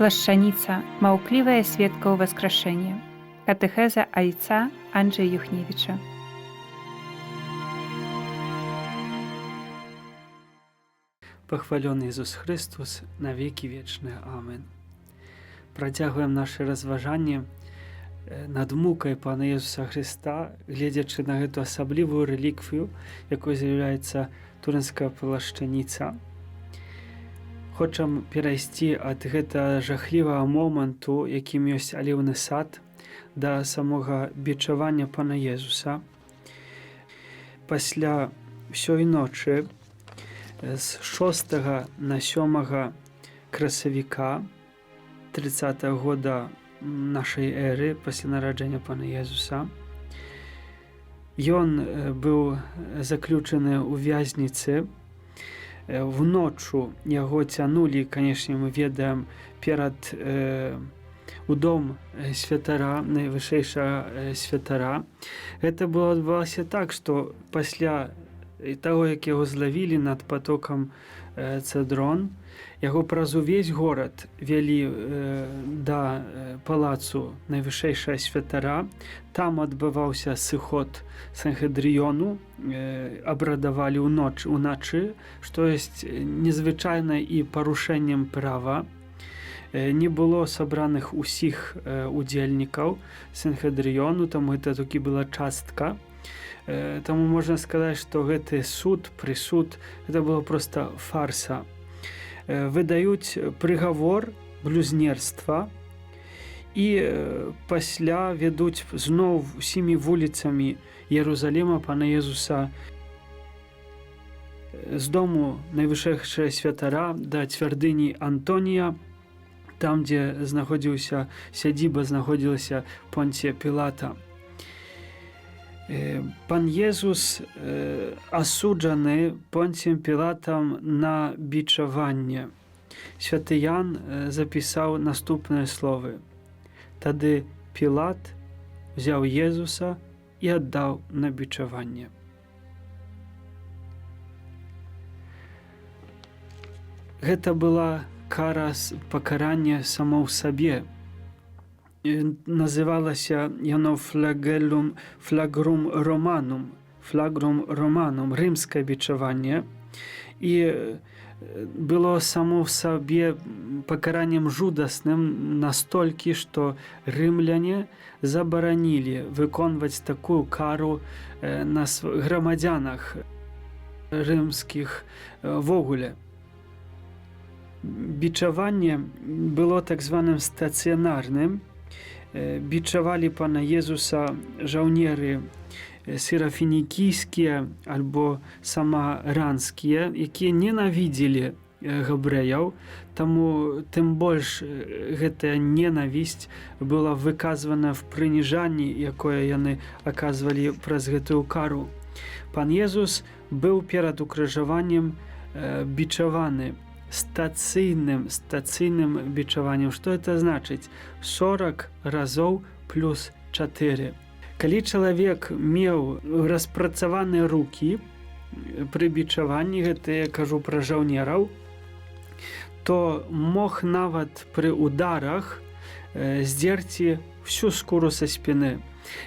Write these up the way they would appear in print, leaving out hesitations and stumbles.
Плашчаніца, маўклівая сведка ўваскрашэння. Катэхеза айца Анджея Юхневіча. Пахвалёны Езус Хрыстус на векі вечныя. Амен. Працягваем нашы разважанні над мукай Пана Езуса Хрыста, гледзячы на гэту асаблівую рэліквію, якой з'яўляецца турынская плашчаніца. Хочам перайсці ад гэтага жахлівага моманту, якім ёсць аліўны сад, да самога бичавання Пана Езуса. Пасля ўсёй ночы з 6 на 7 красавіка 30 года нашай эры пасля нараджэння Пана Езуса ён быў заключаны ў вязніцы. Вночу яго цянулі, канешне, мы ведаем, перад у дом святара, найвышэйшага святара. Гэта было адбывалася так, што пасля таго, як яго злавілі над патокам Цэдрон, яго праз увесь горад вялі да палацу найвышэйшага святара. Там адбываўся сыход Санхедрыёну, абрадавалі ў ноч уначы, што ёсць незвычайна і парушэннем права. Не было сабраных усіх удзельнікаў Санхедрыёну, там гэта толькі была частка. Таму можна сказаць, што гэты суд, прысуд, это было просто фарса. Выдаюць прыгавор блюзнерства і пасля вядуць зноў усімі вуліцамі Ерузалема Пана Езуса з дому найвышэйшага святара да цвярдыні Антонія, там, дзе знаходзіўся сядзіба знаходзілася Понція Пілата. Пан Езус асуджаны Понціем Пілатам на бичаванне. Святы Ян запісаў наступныя словы. Тады Пілат узяў Езуса і аддаў на бичаванне. Гэта была кара пакарання само ў сабе. Называлася яно флагеллум, flagrum romanum, flagrum romanum, рымскае бичаванне. І было само в сабе пакараннем жудасным настолькі, што рымляне забаранілі выконваць такую кару на грамадзянах рымскіх ввогуле. Бичаванне было так званым стацыянарным. Бичавалі Пана Езуса жаўнеры сірафінікійскія альбо самаранскія, якія ненавідзелі габрэяў, таму тым больш гэтая ненавісць была выказвана в прыніжанні, якое яны аказвалі праз гэтую кару. Пан Езус быў перад укрыжаваннем бичаваны стацыйным бичаваннем. Што это значыць? 40 разоў плюс 4. Калі чалавек меў распрацаваныя рукі пры бичаванні, гэта я кажу пра жаўнераў, то мог нават пры ударах здзерці всю скуру са спіны.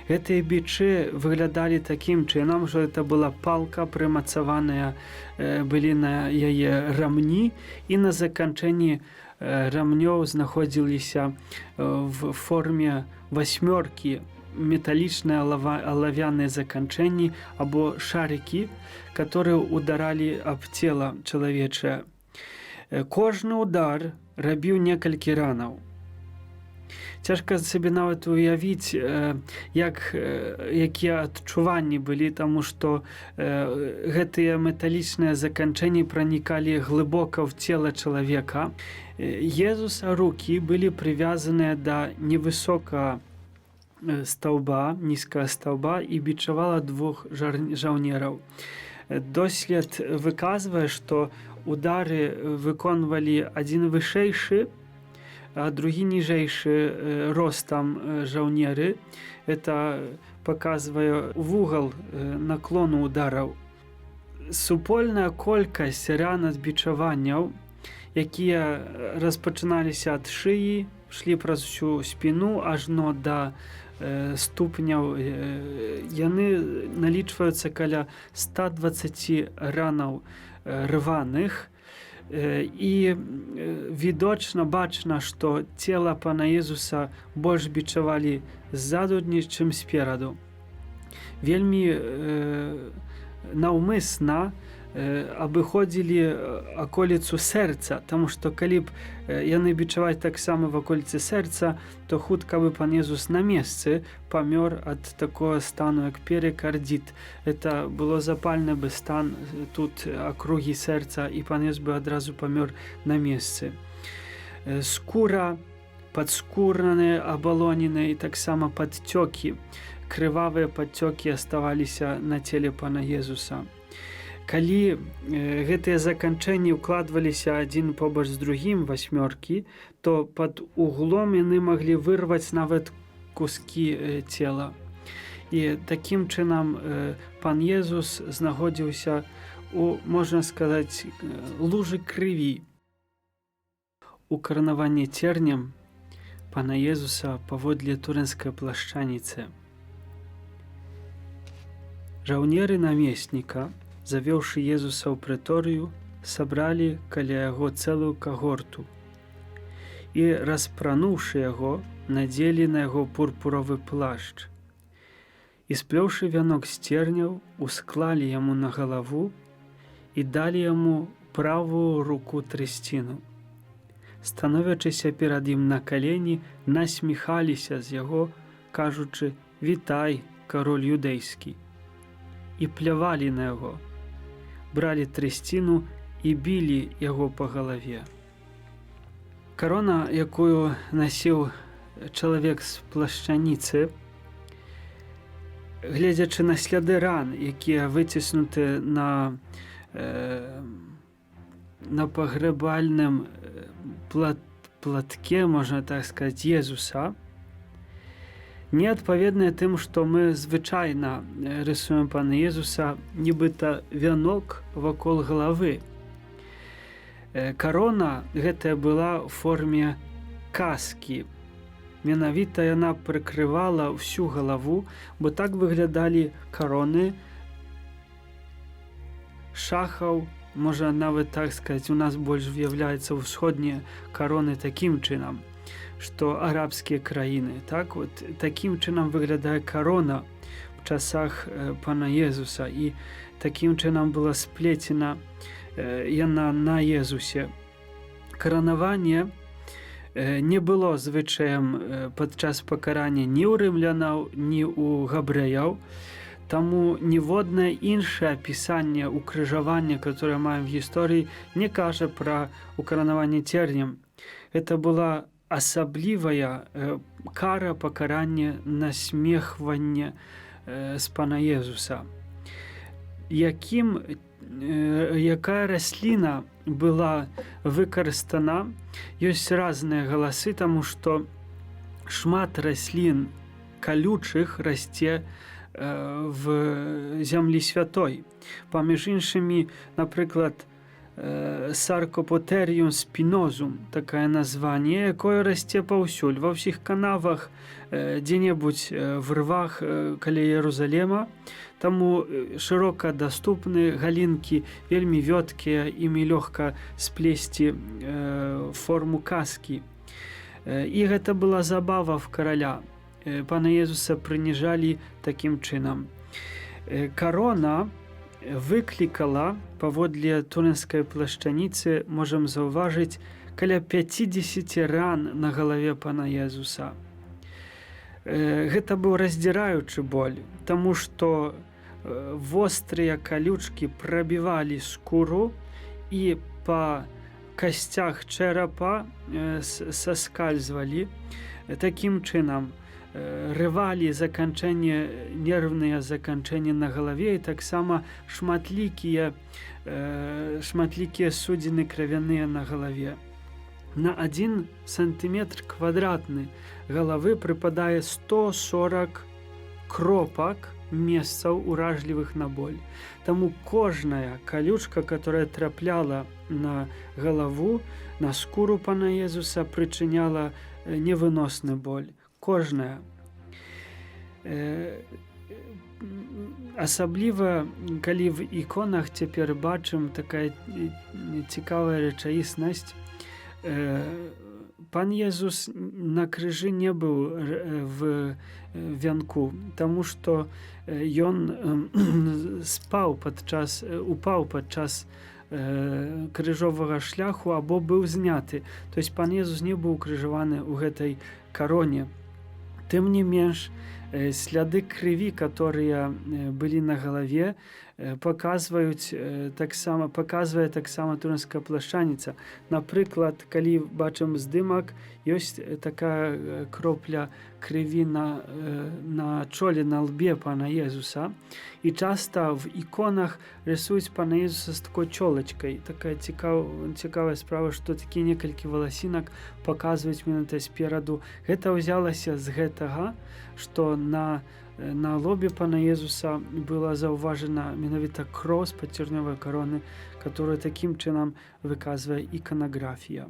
Гэтыя бичы выглядалі такім чынам, што это была палка, прымацаваная былі на яе рамні, і на заканчэнні рамнёў знаходзіліся в форме васьмёркі металічныя алавяныя заканчэнні або шарыкі, которые ударалі аб цела чалавечае. Кожны удар рабіў некалькі ранаў. Цяжка сабе нават уявіць, якія адчуванні былі, таму што гэтыя металічныя заканчэнні пранікалі глыбока ў цела чалавека. Езуса рукі былі прывязаныя да невысокага стаўба, нізкага стаўба, і бичавала двух жаўнераў. Дослед выказвае, што удары выконвалі адзін вышэйшы, а другі ніжэйшы ростам жаўнеры. Это паказвае вугал наклону удараў. Супольная колькасць ран ад бичаванняў, якія распачыналіся ад шыі, шлі праз усю спіну ажно да ступняў. Яны налічваюцца каля 120 ранаў рваных. І відочна бачна, што цела Пана Езуса больш бичавалі ззаду, чым спераду. Вельмі наўмысна абыходзілі аколіцу сэрца, таму што калі б яны бичаваць таксама в аколіцы сэрца, то хутка бы Пан Езус на месцы памёр ад такого стану, як перыкардыт. Это было запальны бы стан тут акругі сэрца, і Пан Езус бы адразу памёр на месцы. Скура, падскурнаныя абалоніны і таксама падцёкі, крывавыя падцёкі аставаліся на целе Пана Езуса. Калі гэтыя заканчэнні ўкладваліся адзін побач з другім, васьмёркі, то пад углом яны маглі вырваць нават кускі цела. І такім чынам Пан Езус знаходзіўся у, можна сказаць, лужы крыві. Укаранаванне цернем Пана Езуса паводле турынскай плашчаніцы. Жаўнеры намесніка, завёўшы Езуса ў прыторыю, сабралі каля яго цэлую кагорту і, распрануўшы яго, надзелі на яго пурпуровы плашч. І, сплёўшы вянок з церняў, усклалі яму на галаву і далі яму правую руку трысціну. Становячыся перад ім на калені, насміхаліся з яго, кажучы: «Вітай, кароль юдэйскі!» І плявалі на яго, бралі трысціну і білі яго па галаве. Карона, якую насіў чалавек з плашчаніцы, гледзячы на сляды ран, якія выціснуты на пагрэбальным платке, можна так сказаць, Езуса, не адпаведныя тым, што мы звычайна рысуем Пана Езуса, нібыта вянок вакол галавы. Карона гэтая была ў форме каскі. Менавіта яна прыкрывала ўсю галаву, бо так выглядалі кароны шахаў, можа нават так сказаць, у нас больш выяўляюцца ўсходнія кароны такім чынам, што арабскія краіны. Так вот, такім чынам выглядае карона в часах Пана Езуса, і такім чынам была сплецена яна на Езусе. Каранаванне не было звычаем падчас пакарання ні ў рымлянаў, ні ў габрэяў, таму ніводнае іншае апісанне укрыжавання, которое маем в гісторыі, не кажа пра укаранаванне цернем. Это была асаблівая кара, пакаранне, насмехванне з Пана Езуса. Якая расліна была выкарыстана, ёсць разныя галасы, таму што шмат раслін калючых расце в зямлі святой. Паміж іншымі, напрыклад, Sarcopoterium spinosum, такое название, якое расце паўсюль, ва ўсіх канавах, дзе-небудзь в рвах каля Ерузалема. Таму шырока даступны галінкі, вельмі вёткія, імі лёгка сплесці форму каскі. І гэта была забава в караля. Пана Езуса прыніжалі такім чынам. Карона выклікала, паводле турынскай плашчаніцы, можам заўважыць, каля 50 ран на галаве Пана Езуса. Гэта быў раздзіраючы боль, таму што вострыя калючкі прабівалі скуру і па касцях чэрапа саскальзвалі. Такім чынам рывалі заканчэнне, нервныя заканчэнні на галаве і таксама шматлікія судзіны кравяныя на галаве. На 1 сантыметр квадратны галавы прыпадае 140 кропак месцаў, уражлівых на боль. Таму кожная калючка, которая трапляла на галаву, на скуру пана Езуса, прычыняла невыносны боль. Кожная. Асабліва калі в іконах цяпер бачым такая цікавая рэчаіснасць. Пан Езус на крыжы не быў в вянку, таму што ён спаў падчас, упаў падчас крыжовага шляху або быў зняты. То есть пан Езус не быў укрыжаваны ў гэтай кароне. Тым не менш, сляды крыві, которые былі на галаве, паказваюць таксама, паказвае таксама турынская плашчаніца. Напрыклад, калі бачым здымак, ёсць такая кропля крыві на чоле, на лбе пана Езуса. І часта в іконах рысуюць пана Езуса з такой чолачкай. Такая цікавая справа, што такі некалькі валасінак паказваюць менавіта спераду. Гэта ўзялася з гэтага, што на лобе пана Езуса была заўважана менавіта кроў з-пад цернёвай кароны, которую такім чынам выказвае іканаграфія.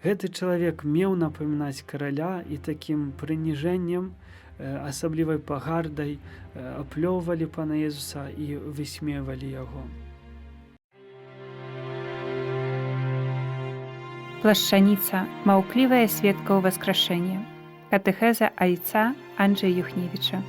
Гэты чалавек меў напамінаць караля, і такім прыніжэннем, асаблівай пагардай аплёўвалі пана Езуса і высмейвалі яго. Плашчаніца, маўклівая сведка ўваскрашэння. Катэхеза айца Анджея Юхневіча.